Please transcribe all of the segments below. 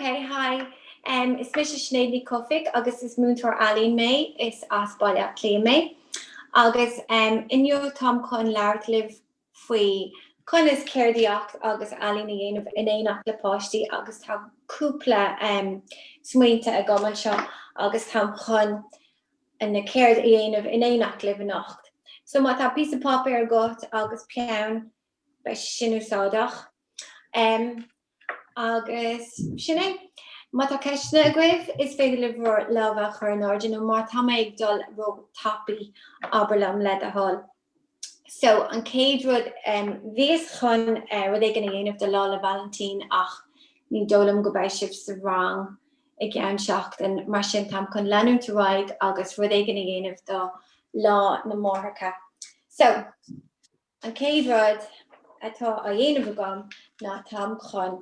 Ok, hi. Um, is mise Sinéad Ní Chofaigh agus is múinteoir ealaíon mé, is as Baile Átha Cliath mé. Agus um, inniu táim chun labhairt libh faoi conas ceardaíocht agus ealaín a dhéanamh in éineacht le páistí agus tá cúpla um, smaointe agam anseo agus táim chun na ceird a dhéanamh in éineacht libh anocht. So má tá píosa páipéir agat agus peann, beidh sin úsáideach. Um, agus sin é. Má tá ceisteanna agaibh, is féidir libh bhur lámha a chur in airde nó má tá mé ag dul ró-tapaidh, abair liom le do thoil. So, an chéad rud, bhíos chun rud éigin a dhéanamh do Lá 'le Vailintín ach ní dóigh liom go beidh sibh sa rang i gceann seachtain, mar sin táim chun leanúint ar aghaidh agus rud éigin a dhéanamh do Lá na Máithreacha. So, an chéad rud atá á dhéanamh agam ná táim chun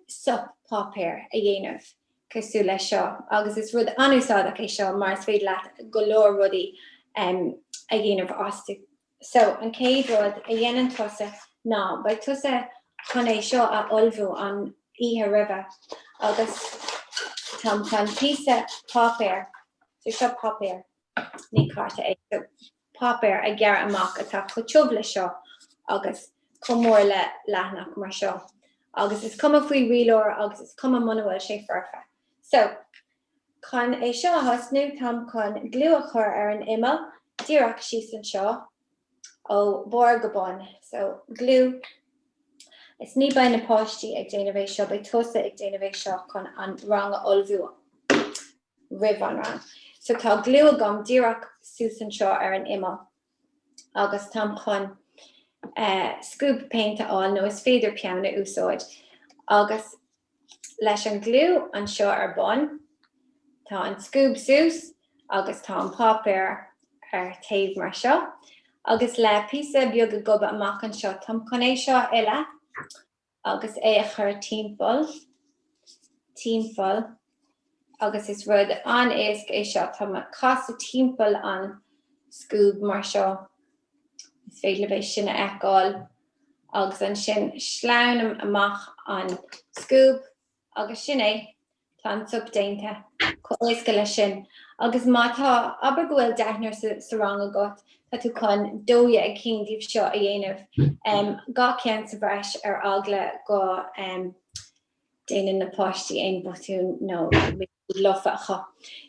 sop páipéir a dhéanamh. cosúil leis seo agus is rud an-úsáideach é seo mar is féidir leat go leor rudaí a dhéanamh astu. So, an chéad rud a dhéanann tusa ná beidh tusa chun é seo a ullmhú an oíche roimhe agus táim chun píosa páipéir, so seo páipéar, ní cárta é, so páipéar a ghearradh amach atá chomh tiubh le seo agus chomh mór le leathanach mar seo. Agus is cuma faoi rialóir agus is cuma muna bhfuil sé foirfe. So, chun é seo a thosnú, táim chun gliú a chur ar an imeall díreach síos anseo ó barr go bun. So, gliú. Is ní beidh na páistí ag déanamh é seo, beidh tusa ag déanamh é seo chun an rang a ullmhú. roimh an rang. So tá gliú agam díreach suas anseo ar an imeall agus táim chun scuab péint a fháil nó is féidir peann a úsáid agus leis an gliú anseo ar bun tá an scuab suas agus tá an páipéar ar taobh mar seo agus le píosa beag ag gobadh amach anseo táim chun é seo a fhilleadh agus é a chur timpeall, timpeall, agus is rud an-éasca é seo, tá mé ag casadh timpeall an scuab mar seo, is féidir libh é sin a fheiceáil, agus ansin sleamhnaim amach an scuab Agus sin é. Tá an sop déanta. Chomh éasca leis sin. Agus má tá, abair go bhfuil deichniúr sa, sa rang agat, tá tú chun 12 cinn díobh seo a dhéanamh. Dhá cheann sa bhreis ar eagla go déanann na páistí aon botún nó lofa acu.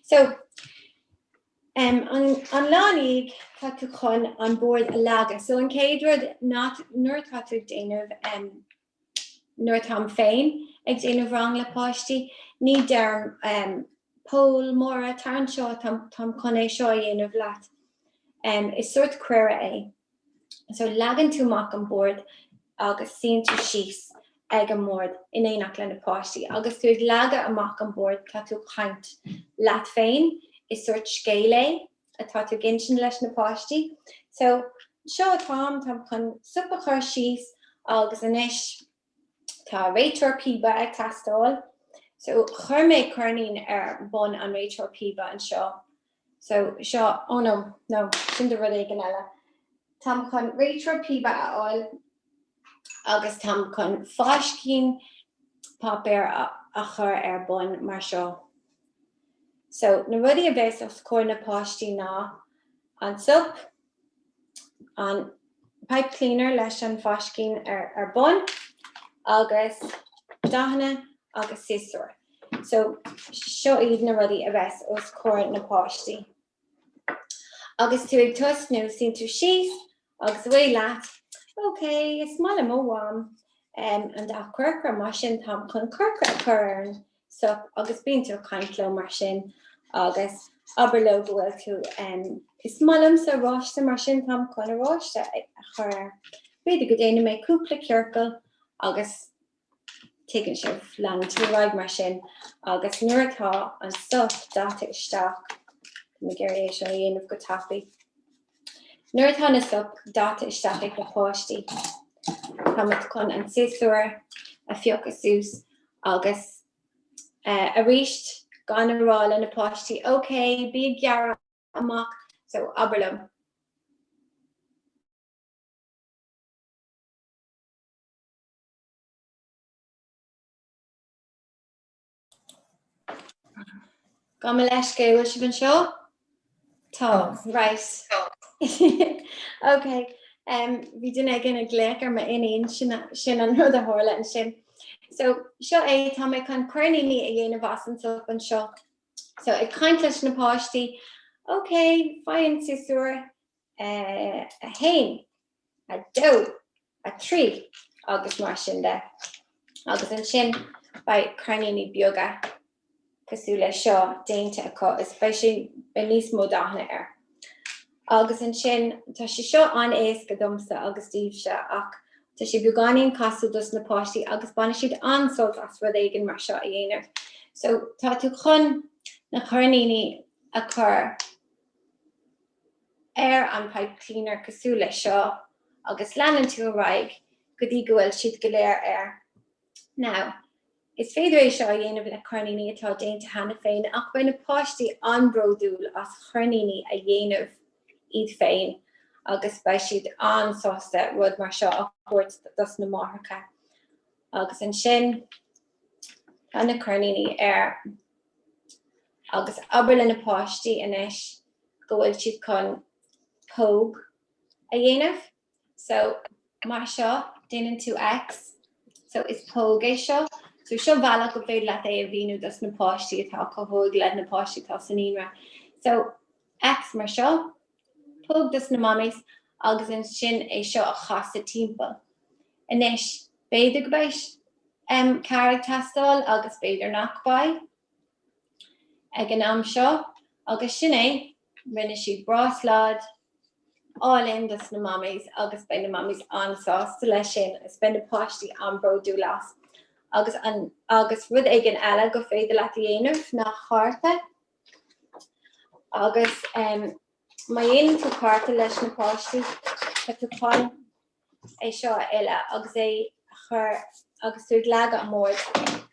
So, an, an lá ina dhiaidh, tá tú chun an bord a leagadh. So an chéad rud ná nuair atá tú ag déanamh Nuair atáim féin ag déanamh rang le páistí, ní deirim Pól, Máire, tar anseo, táim chun é seo a dhéanamh leat. Is sórt cuireadh é. So leagann tú amach an bord agus suíonn tú síos ag an mbord in éineacht le na páistí. Agus tú ag leagadh amach an bord, tá tú ag caint leat féin, is sórt scéal é. atá tú ag insint leis na páistí. So, seo atáim, táim chun sop a chur síos agus anois tá réiteoir píbe ag teastáil. So, chuir mé coirnín ar bun an réiteoir píbe anseo. So, seo, oh no, no, sin do rud éigin eile. Táim chun réiteoir píbe a fháil agus táim chun fáiscín páipéir a chur ar bun mar seo. So, na rudaí a bheas os comhair na páistí ná an sop, an pipe cleaner leis an bhfaiscín ar ar bun, agus dathanna agus siosúr. So, seo iad na rudaí a bheas os comhair na páistí. Agus tú ag tosnú, suíonn tú síos agus away leat, OK, is maith le mo mham an dath corcra, mar sin táim chun corcra a chur ar an sop agus bíonn tú ag caint leo mar sin agus abair leo go bhfuil tú is maith liomsa oráiste mar sin táim chun oráiste a chur air. B'fhéidir go déanfaidh mé cúpla ciorcal agus tuigeann sibh, leanann tú ar aghaidh mar sin agus nuair atá an sop daite isteach, tá mé ag iarraidh é seo a dhéanamh go tapaidh, nuair atá na sop daite isteach ag na páistí, táimid chun an siosúr a phiocadh suas agus arís gan a rá le na páistí, ok, bí ag gearradh amach, so abair liom. Gabh mo leithscéal, bhfuil sibh anseo? Tá, right. Ok, bhí duine éigin ag glaoch ar m'iníon, sin an rud a tharla ansin. So, seo é, tá mé chun coirníní a dhéanamh as an sop anseo. So, ag caint leis na páistí, ok, faigh an siosúr, 1, 2, 3 agus mar sin de. Agus ansin beidh coirníní beaga cosúil le seo déanta acu is beidh sé beidh níos mó dathanna air. Agus ansin tá sé seo an-éasca domsa agus daoibhse ach tá sé beagáinín casta dos na páistí agus bainfidh siad an-sult as rud éigin mar seo a dhéanamh. So tá tú chun na coirníní a chur ar an pipe cleaner cosúil le seo agus leanann tú ar aghaidh go dtí go bhfuil siad go léir air. Now, is féidir é seo a dhéanamh le coirníní atá déanta cheana féin ach beidh na páistí an-bhródúil as coirníní a dhéanamh iad féin agus beidh siad an-sásta rud mar seo a thabhairt dos na máithreacha. Agus ansin tá na coirníní air. Agus abair le na páistí anois go bhfuil siad chun póg a dhéanamh. So, mar seo, déanann tú X. So, is póg é seo. So, seo bealach go féidir leat é a mhíniú dos na páistí atá chomh hóg le na páistí atá sa naíonra. So, X mar seo, póg dos na mummies agus ansin é seo a chasadh timpeall. Anois, b'fhéidir go mbeidh cabhair ag teastáil agus b'fhéidir nach mbeidh. Ag an am seo, agus sin é, rinne siad bráslad álainn dos na mummies agus beidh na mummies an-sásta leis sin agus beidh na páistí an-bhródúil as. Agus an agus rud éigin eile go féidir leat a dhéanamh ná cárta agus má dhéanann tú cárta leis na páistí tá tú chun é seo a fhilleadh agus é a chur agus tú ag leagadh an bord,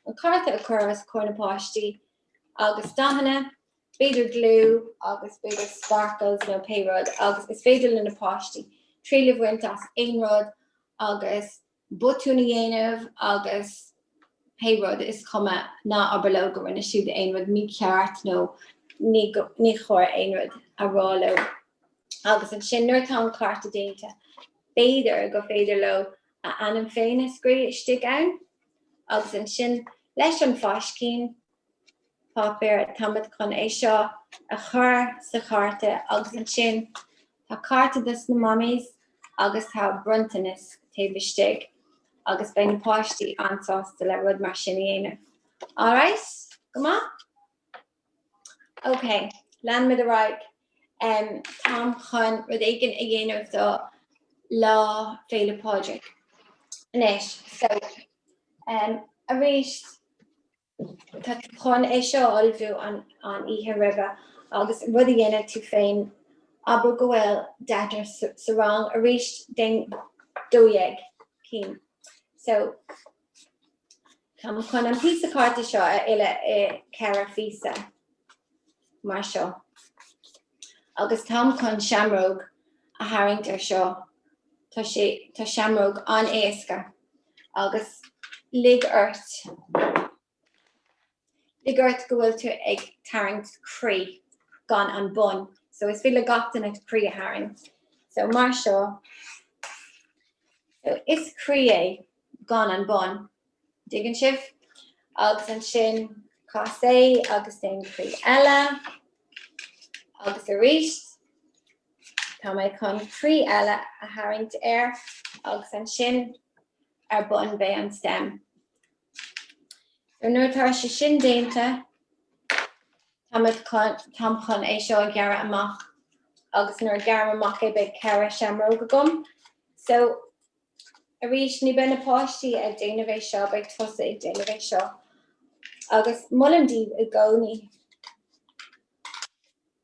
an cárta a chur os comhair na páistí agus dathanna, b'fhéidir gliú agus b'fhéidir sparkles nó pé rud agus is féidir le na páistí triail a bhaint as aon rud agus botún a dhéanamh agus pé rud, is cuma, ná abair leo go rinne siad aon rud mícheart nó ní ní chóir aon rud a rá leo. Agus ansin nuair atá an cárta déanta, b'fhéidir go féidir leo a ainm féin a scríobh istigh ann. Agus ansin leis an bhfaiscín páipéir táimid chun é seo a chur sa chárta agus ansin tá cárta dos na mummies agus tá bronntanas taobh istigh agus beidh na páistí an-sásta le rud mar sin a dhéanamh. Alright? Go maith? Ok, leanfaimid ar aghaidh. Táim chun rud éigin a dhéanamh do Lá Féile Pádraig. Anois, so, arís, tá tú chun é seo a ullmhú an oíche roimhe agus rud a dhéanamh tú féin, abair go bhfuil deichniúr sa rang, arís, déan 12 cinn. So, Táim chun an píosa cárta seo a fhilleadh i 4 phíosa, mar seo. Agus táim chun seamróg a tharraingt ar seo. Tá sé, tá seamróg an-éasca. Agus lig ort, lig ort go bhfuil tú ag tarraingt croí gan an bun. So is féidir le gach duine croí a tharraingt. So mar seo. So is croí é. gan an bun. Dtuigeann sibh? Agus ansin cas é agus déan croí eile. Agus arís tá mé chun croí eile a tharraingt air agus ansin ar bun beidh an stem. So nuair atá sé sin déanta, táimid chun, táim chun é seo a ghearradh amach agus nuair a ghearraim amach é beidh 4 seamróg agam. So Arís, ní beidh na páistí ag déanamh é seo, beidh tusa ag déanamh é seo. Agus molaim daoibh i gcónaí.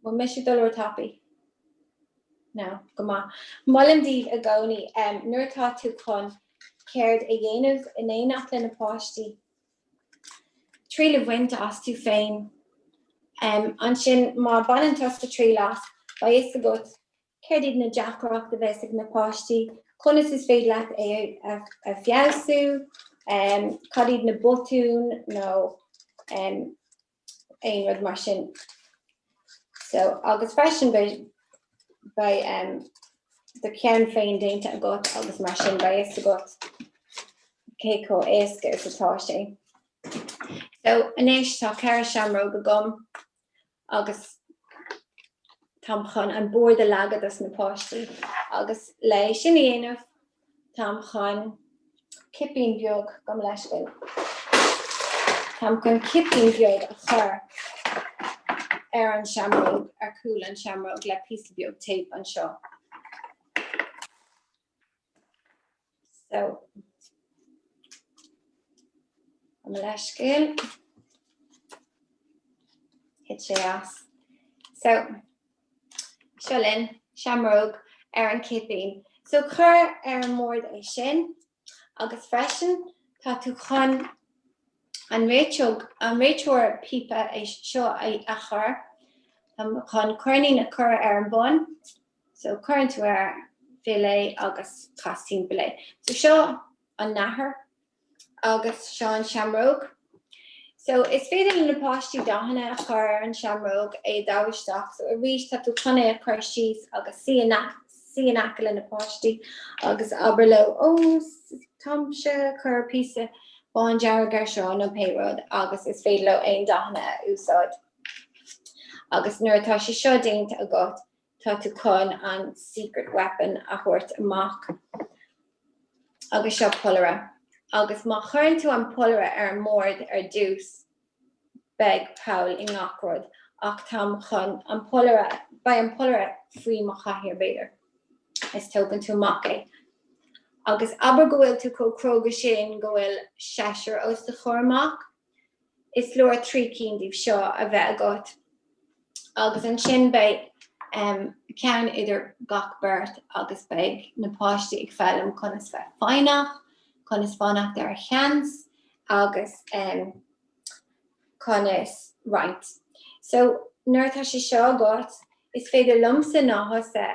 Bhfuil mise ag dul róthapaidh? No, go maith. Molaim daoibh i gcónaí nuair atá tú chun ceird a dhéanamh in éineacht le na páistí, triail a bhaint as tú féin. Ansin, má baineann tusa triail as, beidh fhios agat Céard iad na deacrachtaí a bheas ag na páistí? Conas is féidir leat é a feabhsú? Cad iad na botúin nó. aon rud mar sin. So, agus freisin beidh, beidh um, do cheann féin déanta agat agus mar sin beidh fhios agat cé chomh éasca is atá sé. So, anois tá 4 seamróg agam agus táim chun an bord a leagadh dos na páistí agus le sin a dhéanamh táim chun cipín beag, gabh mo leithscéal, táim chun cipín beag a chur ar an seamróg, ar chúl an seamróg le píosa beag tape anseo. So, gabh mo leithscéal. Thit sé as. So, seo linn, seamróg ar an cipín. So, cuir ar an mbord é sin agus freisin tá tú chun an réiteog, an réiteoir píopa é seo a chur, chun coirnín a chur ar an bun. So cuireann tú air, fill é agus cas timpeall é. So seo an nathair agus seo an seamróg. So is féidir le na páistí dathanna a chur ar an seamróg, é a dhabhadh isteach. So arís tá tú chun é a chur síos agus suí in suí in aice le na páistí agus abair leo, ó táimse ag cur píosa bándearg ar seo nó pé rud agus is féidir leo aon dathanna a úsáid. Agus nuair atá sé seo déanta agat, tá tú chun an secret weapon a thabhairt amach agus seo pollaire. Agus má chuireann tú an pollaire ar an mbord ar dtús, beidh poll i ngach rud. Ach táim chun an pollaire, beidh an pollaire faoi mo chathaoir b'fhéidir, is tógann tú amach é. Agus abair go bhfuil tú chomh cróga sin go bhfuil seisear os do chomhair amach, Is leor 3 cinn díobh seo a bheith agat agus ansin beidh ceann idir gach beirt agus beidh na páistí ag foghlaim conas bheith foighneach, conas fanacht ar a sheans agus conas roinnt. So nuair atá sé seo agat, is féidir liomsa ná thusa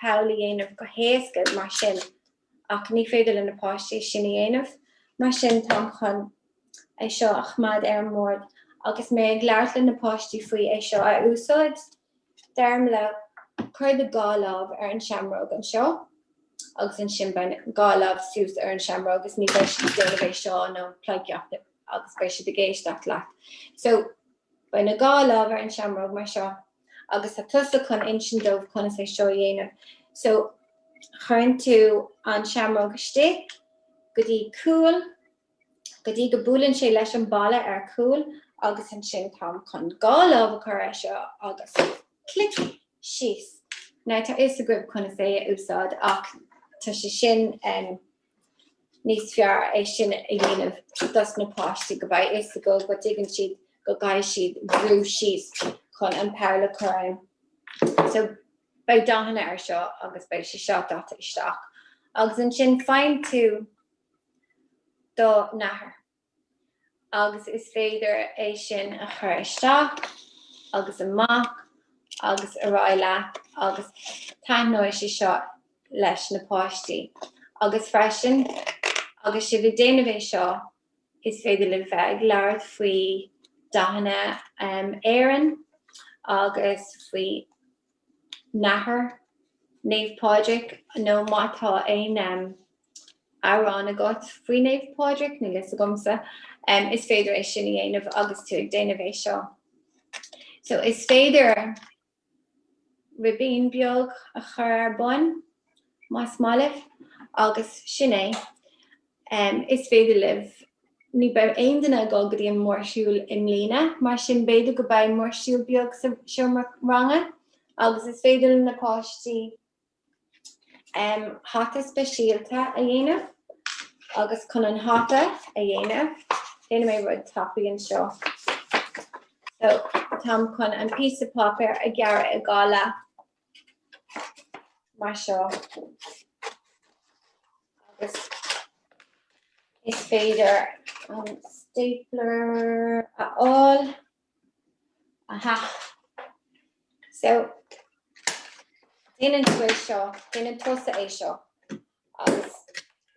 poll a dhéanamh go héasca mar sin. ach ní féidir le na páistí sin a dhéanamh, mar sin táim chun é seo a choimeád ar an mbord. Agus mé ag labhairt le na páistí faoi é seo a úsáid, deirim leo, cuir do dhá lámh ar an seamróg anseo agus ansin beidh dhá lámh suas ar an seamróg agus ní bheidh siad ag déanamh é seo nó pleidhcíocht agus beidh siad ag éisteacht leat. So, beidh na dhá lámh ar an seamróg mar seo. agus tá tusa chun insint dóibh conas é seo a dhéanamh. So, cuireann tú an seamróg istigh go dtí cúl, go dtí go buaileann sé leis an balla ar cúl agus ansin táim chun dhá lámh a chur air seo agus clic síos. Now tá fhios agaibh conas é a úsáid ach tá sé sin um, níos fearr é sin a dhéanamh dos na páistí, go mbeidh fhios acu, go dtuigeann siad go gcaithfidh siad brú síos chun an poll a chur ann. So beidh dathanna air seo agus beidh sé seo daite isteach. Agus ansin faigheann tú do nathair. agus is féidir é sin a chur isteach agus amach agus ar aghaidh leat agus taitneoidh sé seo leis na páistí. Agus freisin, agus sibh ag déanamh é seo, is féidir libh bheith ag labhairt faoi dathanna Éireann agus faoi nathair Naomh Pádraig nó má tá aon amhrán agat faoi Naomh Pádraig, níl fhios agamsa, is féidir é sin a dhéanamh agus tú ag déanamh é seo. So is féidir ribín beag a chur ar bun más maith libh agus sin é. Is féidir libh, ní beidh aon duine ag dul go dtí an mórshiúl i mbliana, mar sin b'fhéidir go beidh mórshiúl beag sa seomra ranga agus is féidir le na páistí hata speisialta a dhéanamh agus chun an hata a dhéanamh, déanfaidh mé rud tapaidh anseo. So, táim chun an píosa páipéir a ghearradh i dhá leath mar seo agus is féidir an stapler a fháil. Aha. So, déanann tú é seo, déanann tusa é seo agus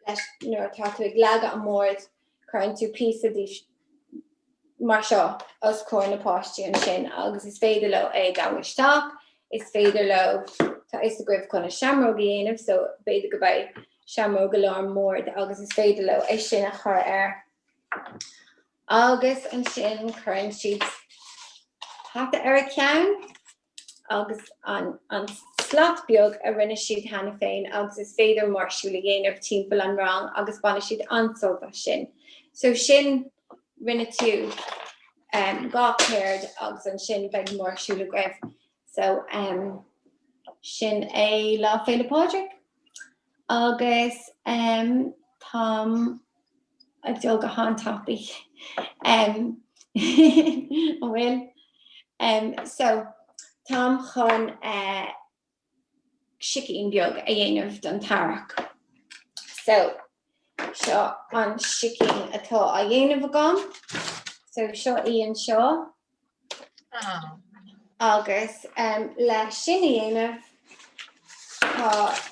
leis nuair atá tú ag leagadh an bord cuireann tú píosa de. mar seo os comhair na páistí ansin agus is féidir leo é a ghabh isteach, is féidir leo, tá fhios agaibh conas seamróg a dhéanamh so b'fhéidir go beidh seamróg i lár an bhoird agus is féidir leo é sin a chur air. Agus ansin cuireann siad hata ar a ceann. agus an an slat beag a rinne siad cheana féin agus is féidir mórshiúl a dhéanamh timpeall an rang agus bainfidh siad an-sult as sin. So sin, rinne tú um, 2 cheird agus ansin beidh mórshiúl agaibh. So um, sin é Lá Féile Pádraig agus um, táim ag dul go han-tapaidh. Um, an bhfuil? Um, so, táim chun uh, sicín beag a dhéanamh don t-earrach. So, seo an sicín atá á dhéanamh agam. So, seo í anseo. Agus le sin a dhéanamh, tá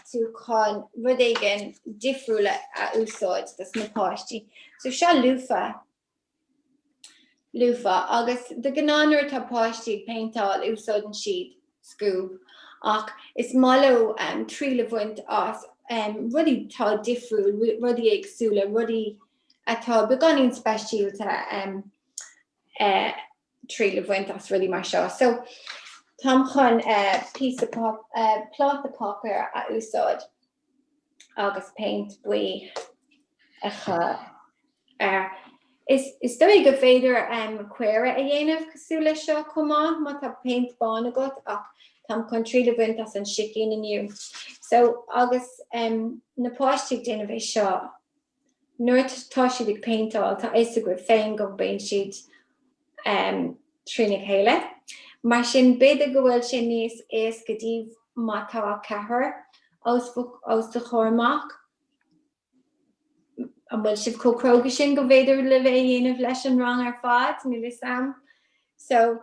tú chun rud éigin difriúil a úsáid dos na páistí. So seo lúfa, lúfa, agus de ghnáth nuair atá páistí ag péinteáil úsáideann siad scuab, ach is maith leo triail a bhaint as rudaí atá difriúil, rudaí éagsúla, rudaí atá beagáinín speisialta. triail a bhaint as rudaí mar seo. So táim chun píosa pláta páipéir a úsáid agus péint buí a chur air. Is, is dóigh go féidir um, caora a dhéanamh cosúil leis seo chomh maith má tá péint bán agat ach táim chun triail a bhaint as an sicín inniu. So agus um, na páistí ag déanamh é seo Nuair atá siad ag péinteáil, tá fhios agaibh féin go mbíonn siad trína chéile. Mar sin, b'fhéidir go bhfuil sé níos éasca daoibh má tá ceathrar os do chomhair amach. An bhfuil sibh chomh cróga sin go bhféidir libh é a dhéanamh leis an rang ar fad? Níl fhios a'm. So,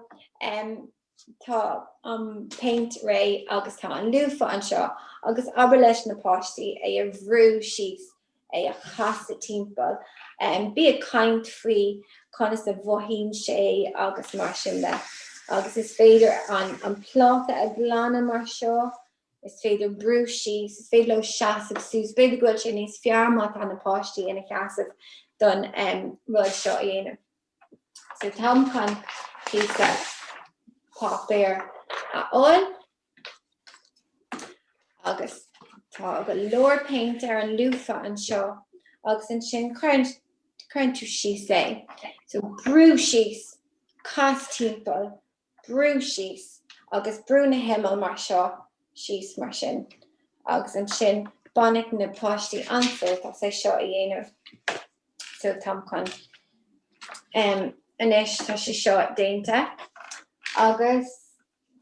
Tá an péint réidh agus tá an lúfa anseo agus abair leis na páistí é a bhrú síos, é a chasadh timpeall. Bí ag caint faoi conas a mhothaíonn sé agus mar sin de. Agus is féidir an pláta a ghlanadh mar seo, is féidir brú síos, is féidir leo seasamh suas. B'fhéidir go bhfuil sé níos fearr má tá na páistí ina sheasamh don rud seo a dhéanamh. So táim chun píosa páipéir a fháil agus tá go leor péint ar an lúfa anseo agus ansin cuireann cuireann tú síos é. So brú síos, cas timpeall, brú síos agus brú na himill mar seo síos mar sin agus ansin bainfidh na páistí an-sult as é seo a dhéanamh. So táim chun um, anois tá sé seo déanta agus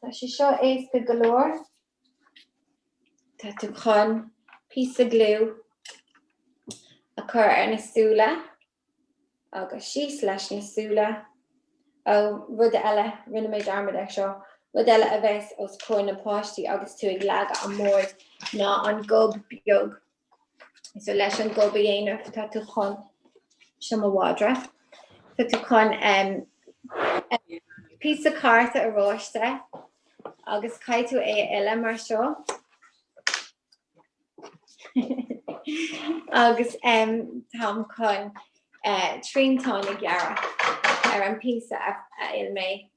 tá sé seo éasca go leor. Tá tú chun píosa gliú a chur ar na súile agus síos leis na súile. Ó, rud eile, rinne mé dearmad ar seo, rud eile a bheas os comhair na páistí agus tú ag leagadh an mbord ná an gob beag. So leis an gob a dhéanamh tá tú chun, seo mo mhadra, tá tú chun um, píosa cárta oráiste agus caithfidh tú é a fhilleadh mar seo. Agus um, táim chun uh, triantán a ghearradh ar an píosa a, a fhill mé.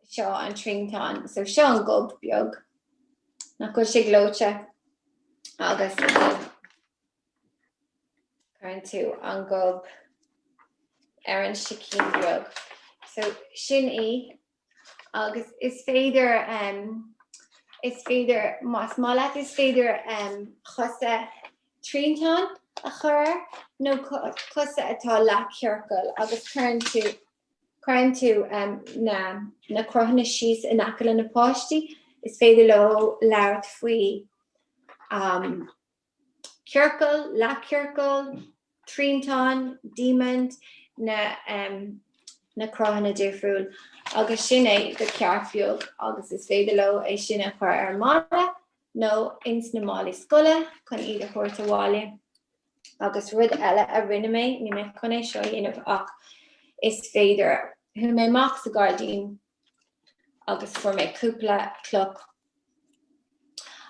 Seo an triantán. So seo an gob beag. Nach bhfuil sé gleoite? Agus cuireann tú an gob ar an sicín beag. So sin í. Agus is féidir um, is féidir más maith leat is féidir um, cosa triantán a chur air nó cosa atá leathchiorcal agus cuireann tú cuireann tú um, na, na cruthanna síos in aice le na páistí, is féidir leo labhairt faoi um, ciorcal, leathchiorcal, triantán, diamond, na, um, na cruthanna difriúil agus sin é do cheart beag agus is féidir leo é sin a chur ar an mballa nó ins na málaí scoile chun iad a thabhairt abhaile. Agus rud eile a rinne mé, níl mé chun é seo a dhéanamh ach is féidir, chuaigh mé amach sa ghairdín agus fuair mé cúpla cloch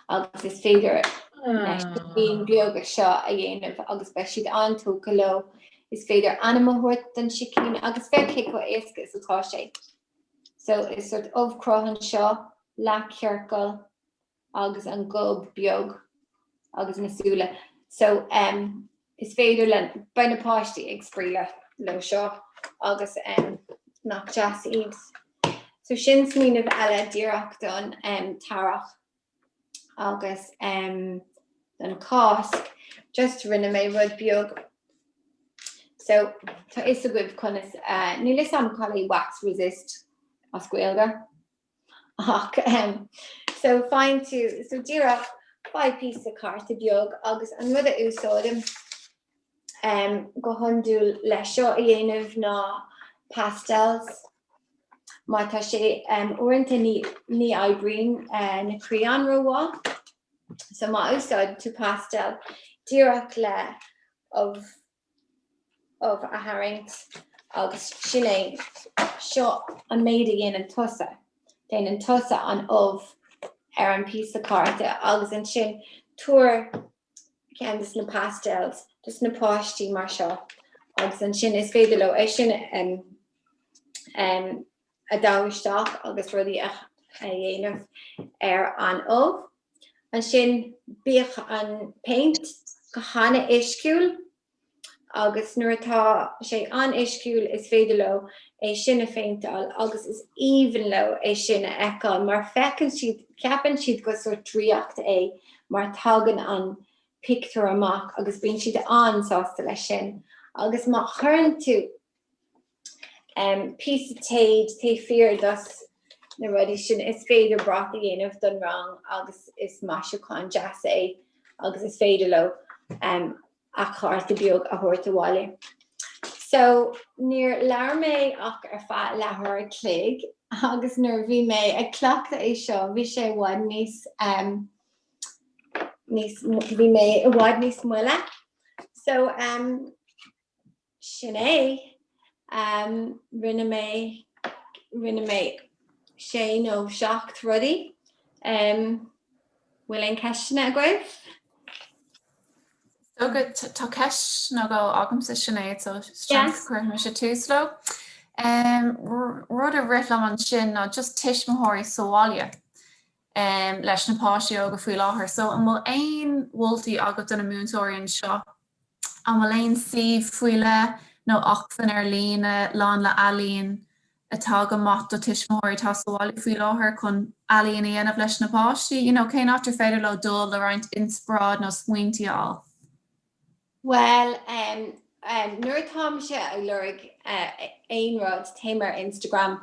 agus is féidir na sicín beaga seo a dhéanamh agus beidh siad an-tógtha leo. Is féidir ainm a thabhairt don sicín agus féach cé chomh éasca is atá sé. So is sort ubhchruth anseo, leathchiorcal, agus an gob beag agus na súile. So em is féidir le, beidh na páistí ag spraoi le leo seo agus em nach deas iad. So sin smaoineamh eile díreach don em t-earrach agus em don Cháisc. Just rinne mé rud beag. So tá fhios agaibh conas eh níl fhios a'm cad é wax resist as Gaeilge. Ach so faigheann tú, so díreach faigh píosa cárta beag agus an rud a úsáidim go hiondúil leis seo a dhéanamh ná pastels mar tá sé uaireanta ní ní oibríonn na crayons rómhaith so má úsáideann tú pastel díreach le ubh ubh a tharraingt agus sin é, seo an méid a dhéanann tusa, déanann tusa an ubh ar an píosa cárta agus ansin tabhair ceann de na pastels dos na páistí mar seo agus ansin is féidir leo é sin a dó isteach agus rudaí a dhéanamh ar an ubh. Ansin bíodh an péint go han-uisciúil agus nuair atá sé an-uisciúil is féidir leo é sin a phéinteáil agus is aoibhinn leo é sin a fheiceáil mar feiceann siad, ceapann siad gur sórt draíocht é mar tagann an pictiúr amach agus bíonn siad an-sásta leis sin. Agus má chuireann tú píosa téid taobh thiar dos na rudaí sin, is féidir brat a dhéanamh don rang agus is maisiúchán deas é agus is féidir leo a chárta beag a thabhairt abhaile. So, níor labhair mé ach ar feadh leathuair a chloig agus nuair a bhí mé ag cleachtadh é seo bhí sé i bhfad níos níos bhí mé i bhfad níos moille. So, Sin é. Rinne mé, rinne mé sé nó 7 rudaí. Bhfuil aon ceisteanna agaibh? So tá ceist nó dhó agamsa Sinéad, so seans go gcuirfidh mise tús leo. Rud a rith liom ansin ná just tuismitheoirí sa bhaile leis na páistí óga faoi láthair. So an bhfuil aon mholtaí agat do na múinteoirí anseo An bhfuil aon suíomh faoi leith nó acmhainn ar líne lán le ealaín atá go maith do tuismitheoirí atá sa bhaile faoi láthair chun ealaín a dhéanamh leis na páistí? You know, cén áit ar féidir leo dul le roinnt inspioráid nó smaointí a fháil? Bhuel, nuair atáimse ag lorg aon rud, téim ar Instagram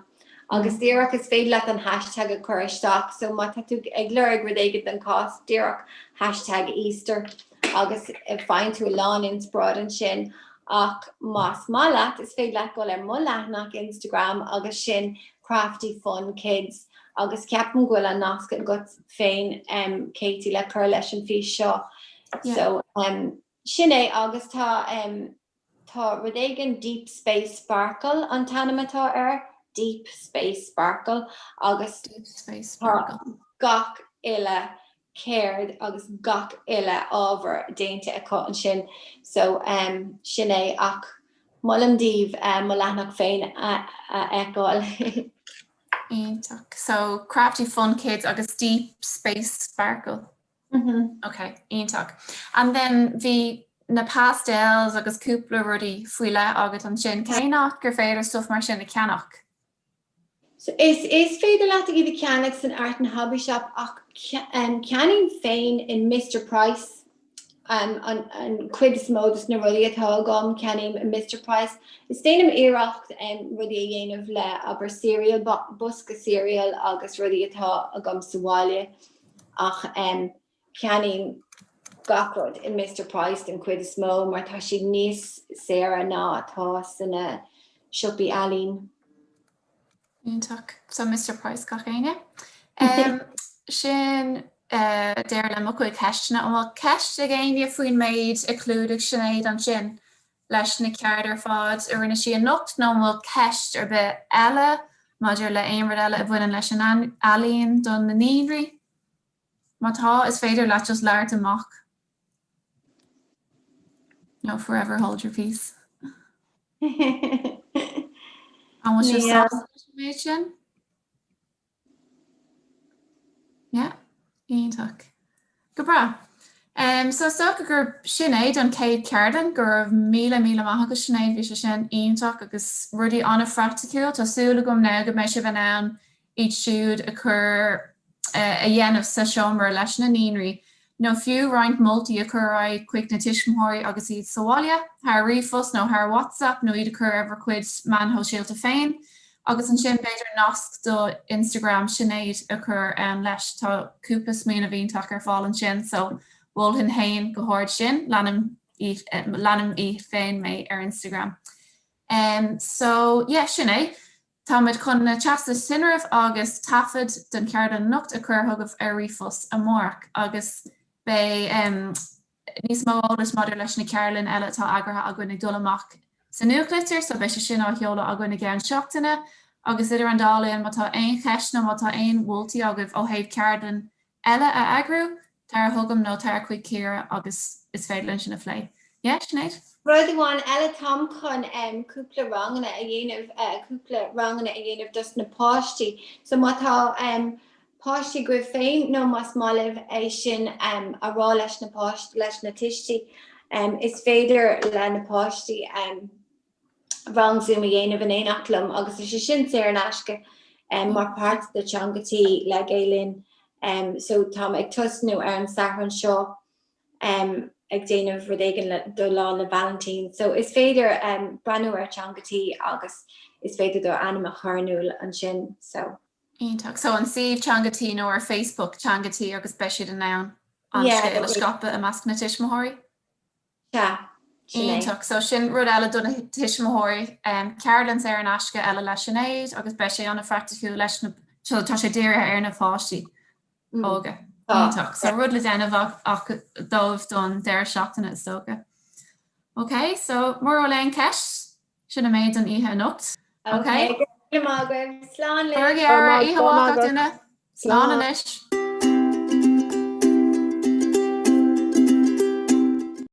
agus díreach is féidir leat an hashtag a chur isteach, so má tá tú ag lorg rud éigin don Cháisc, díreach hashtag Easter agus faigheann tú a lán inspioráid ansin. Ach más maith leat, is féidir leat dul ar mo leathanach Instagram agus sin Crafty Fun Kids agus ceapaim go bhfuil an nasc agat féin, Katie, le cur leis an bhfís seo. So sin é agus tá. Tá rud éigin Deep Space Sparkle an t-ainm atá air, Deep Space Sparkle, agus tá gach uile ceird agus gach uile ábhar déanta acu ansin so sin é ach molaim daoibh mo leathanach féin a fheiceáil. Iontach. So Crafty Fun Kids agus Deep Space Sparkle. Ok, iontach. And then bhí na pastels agus cúpla rudaí faoi leith agat ansin. Cén áit gur féidir stuff mar sin a cheannach? So is is féidir leat iad a cheannach san Art and Hobby Shop ach ceannaím féin in Mister Price an an chuid is mó de na rudaí atá agam, ceannaím in Mister Price. Is déanaim iarracht rudaí a dhéanamh le abair cereal, bosca cereal agus rudaí atá agam sa bhaile. Ach ceannaím gach rud in Mister Price den chuid is mó mar tá siad níos saoire ná atá sna siopaí ealaín. Iontach. So Mister Price gach éinne. Sin. Deireadh le mo chuid ceisteanna. An bhfuil ceist ag éinne faoin méid a chlúdaigh Sinéad ansin leis na ceird ar fad a rinne sí anocht nó an bhfuil ceist ar bith eile maidir le aon rud eile a bhaineann leis an ealaín do na naíonraí? Má tá, is féidir leat just labhairt amach. No, forever hold your peace. An bhfuil sibh sásta leis an méid sin? Yeah, iontach. Go breá. Um, so is dócha gur sin é don chéad cheardlann, go raibh míle míle maith agat Sinéad, bhí sé sin iontach agus rudaí an-phraiticiúil. Tá súil agam now go mbeidh sibh in ann iad siúd a chur a dhéanamh sa seomra leis na naíonraí, nó fiú roinnt moltaí a chur ar aghaidh chuig na tuismitheoirí agus iad sa bhaile, thar ríomhphost nó thar WhatsApp nó iad a chur ar bhur gcuid meán shóisialta féin. Agus ansin b'fhéidir nasc do Instagram Sinéad a chur ann leis. Tá cúpla smaoineamh iontach ar fáil ansin so mholfainn féin go hard sin. Leanaim í leanaim í féin mé ar Instagram. Um so yeah sin é. Táimid chun na teastais tinrimh agus taifead den cheardlann anocht a chur chugaibh ar ríomhphost amárach agus beidh níos mó eolais maidir leis na ceardlanna eile atá eagraithe againn ag dul amach sa nuachtlitir so beidh sé sin á sheoladh againn i gceann seachtaine agus idir an dá linn má tá aon cheist nó má tá aon mholtaí agaibh ó thaobh ceardlann eile a eagrú, tar chugam nó tar chuig Ciara agus is féidir linn sin a phlé. Yeah, Sinéad? Rud amháin eile, táim chun cúpla ranganna a dhéanamh, cúpla ranganna a dhéanamh dos na páistí. So má tá páistí agaibh féin nó más maith libh é sin a rá leis na páistí, leis na tuistí, is féidir le na páistí rang Zoom a dhéanamh in éineacht liom agus tá sé sin saor in aisce mar páirt de Teanga Tí le Gael Linn. So táim ag tosnú ar an Satharn seo ag déanamh rud éigin do Lá 'le Vailintín. So is féidir breathnú ar Teanga Tí agus is féidir do ainm a chur in iúl ansin. So. Iontach. So an suíomh Teanga Tí nó ar Facebook Teanga Tí agus beidh siad in ann an scéal a scaipeadh i measc na tuismitheoirí? Sea, sin é. Iontach. So sin rud eile do na tuismitheoirí. Ceardlann saor in aisce eile le Sinéad agus beidh sé an-phraiticiúil leis na, so tá sé dírithe ar na páistí óga. Iontach. So rud le déanamh acu dóibh don deireadh seachtaine is dócha. Ok, so mura bhfuil aon cheist, sin an méid don oíche anocht. Ok. Go raibh maith agaibh. Slán libh. Oíche mhaith gach duine. Slán anois.